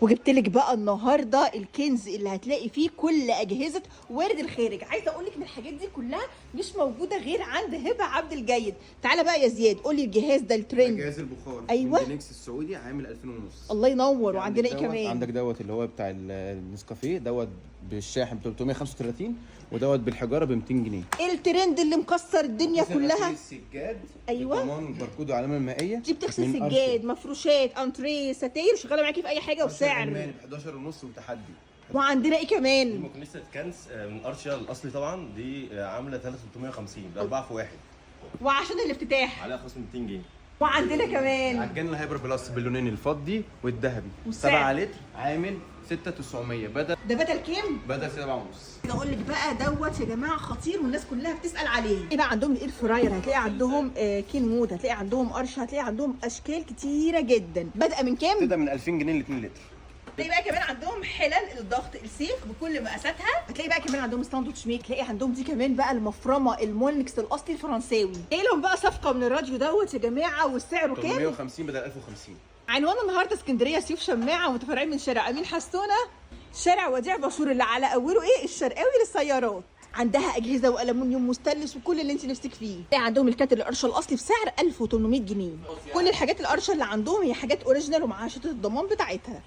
وجبت لك بقى النهارده الكنز اللي هتلاقي فيه كل اجهزة وارد الخارج. عايزه اقول لك ان الحاجات دي كلها مش موجودة غير عند هبه عبد الجيد. تعالى بقى يا زياد قولي الجهاز ده الترند. جهاز البخار. أيوة. من دينكس السعودي عامل 2000 ونص. الله ينور. وعندنا ايه عندك دوت- كمان؟ عندك دوت اللي هو بتاع النسكافيه دوت بالشاحن ب 335، ودوت بالحجارة ب 200 جنيه. الترند اللي مكسر الدنيا كلها. السجاد. أيوة. ضمان الباركود والعلامة المائيه. دي بتغسل من سجاد، مفروشات، انتريه، ستاير، شغالة معاكي في اي حاجة وسعر. ب 11 ونص وتحدي. وعندنا ايه كمان؟ مكنسة كنس من ارشيا الاصلي طبعا، دي عامله 3350 باربعة في واحد. وعشان الافتتاح عليها خصم 200 جنيه. وعندنا كمان عجان ال Hyper Plus باللونين الفضي والذهبي. والسعر؟ 7 لتر عامل 6900 بدل ده بدل كام؟ بدل 7 ونص. عايزه اقول لك بقى دوت يا جماعة خطير والناس كلها بتسال عليه. ايه بقى عندهم؟ ال air fryer، هتلاقي عندهم كين مود، هتلاقي عندهم قرشه، هتلاقي عندهم اشكال كتيرة جدا. بادئه من كام؟ تبدا من 2000 جنيه ل 2 لتر. تلاقي بقى كمان عندهم حلل الضغط السيف بكل مقاساتها. هتلاقي بقى كمان عندهم sandwich maker. تلاقي عندهم دي كمان بقى المفرمه المولنكس الاصلي الفرنساوي. تلاقي لهم بقى صفقة من الراديو دوت يا جماعه. والسعر كام؟ 850 بدل 1050. عنوان النهارده اسكندرية سيوف شماعه، متفرعين من شارع امين حسونه، شارع وديع باشور اللي على اوله ايه الشرقاوي للسيارات. عندها اجهزة والومنيوم مستانلس وكل اللي انت نفسك فيه. تلاقي عندهم ال kettle القرشه الاصلي بسعر 1800 جنيه. كل الحاجات القرشه اللي عندهم هي حاجات original ومعاها شهادة الضمان بتاعتها.